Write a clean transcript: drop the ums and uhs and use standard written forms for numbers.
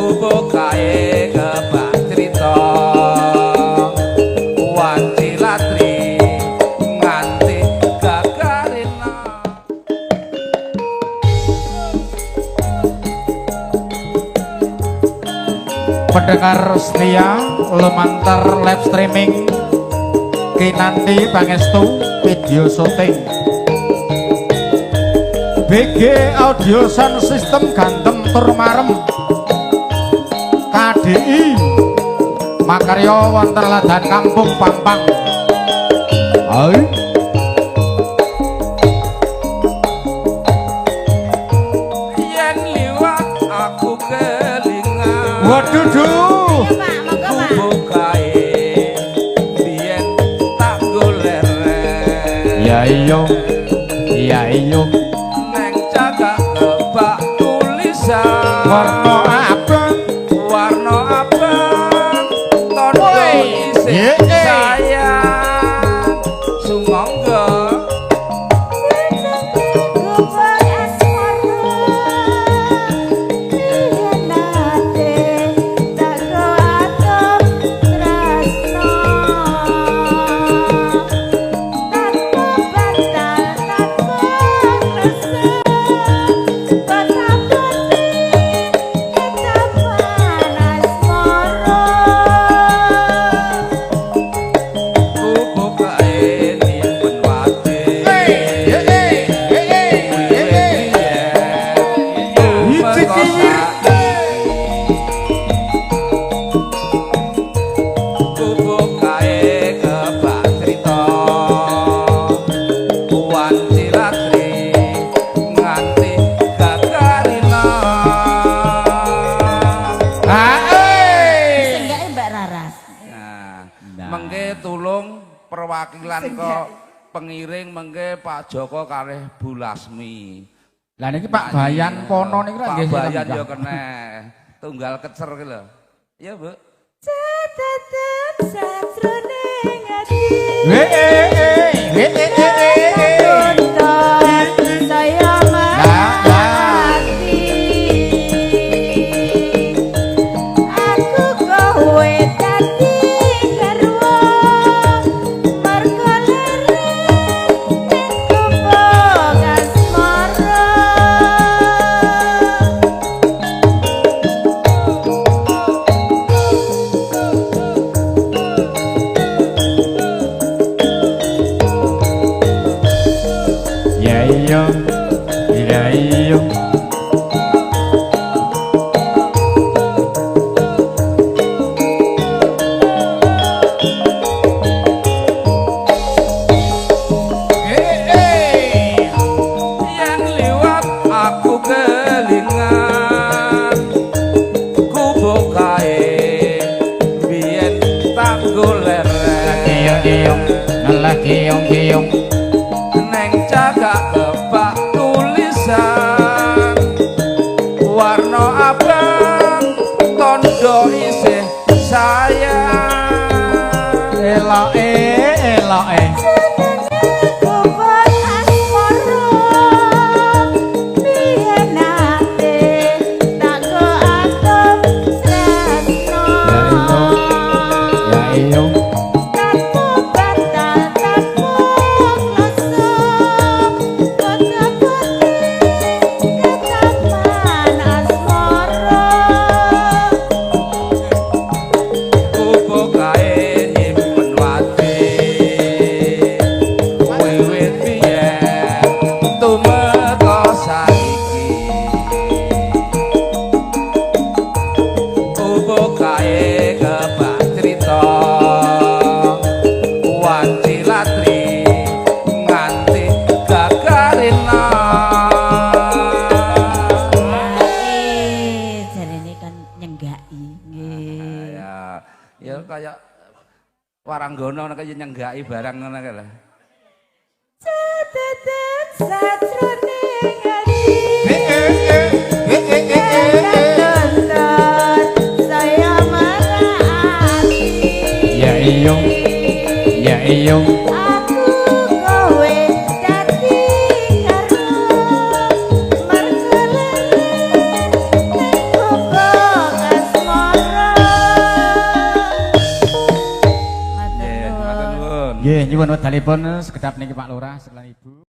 Kubukae kebak crita wanci latri nganti gagarina. Pendengar setia lumantar live streaming Kinanti Pangestu video syuting BG Audio Sound System Gantem tur marem KDI makarya wonten Ladan Kampung Pampang. Hai. Yen liwat aku kelingan. Waduh duh. Iya Pak, monggo Pak. Kubukae biyen tak goleren. Ya iya. Ya iya. Neng cagak kebak tulisan Warna abang. Warna abang tondo isih sayang sumangga. Gubuk asmara biyen nate tak atur tresno tanpa batal tanpa rasa betapa ketapan asmara. Kubukae nyimpen wati Iki kiwir. Kubukae kebak crita wanci latri nganti gagarina. Hae. Senggake Mbak Raras. Nah, Nah. mengke tulung perwakilan ke pengiring mengke Pak Joko kalih Bu Lasmi. Lah niki Pak Bayan Pono niku lak Pak nggih Bayan sinten, ya kena tunggal kecer ki lho. Iya, Bu. Tetep sajroning ati. Saya mati. Aku kowe dadi garwa mergo leren ning gubuk asmara. Ya iya. Ya iya. Yen liwat aku kelingan kubukae biyen tak goleren. Kiyong kiyong, ngalah kiyong kiyong. Neng cagak kebak tulisan warna abang tondo isih sayang. Eloke eloke. Gubuk asmara biyen nate tak atur tresno. Ya iya. Tanpa batal tanpa kloso kota-koti ketapan asmara. Kubukae nyimpen wati wiwit biyen tumeka saiki. Kubukae kebak crita wanci latri nganti gagarina. Jarene kan nyenggaki nggih. Ya, ya kaya waranggono ngono kaya nyenggaki barang ngono kae lho. Tetep sajroning ati. Saya marah ati. Ya iya. Ya iya. Aku kowe dadi karo mergo leren ning gubuk. Nggih, nyuwun wedalipun sekedap niki Pak Lurah, sekalian Ibu.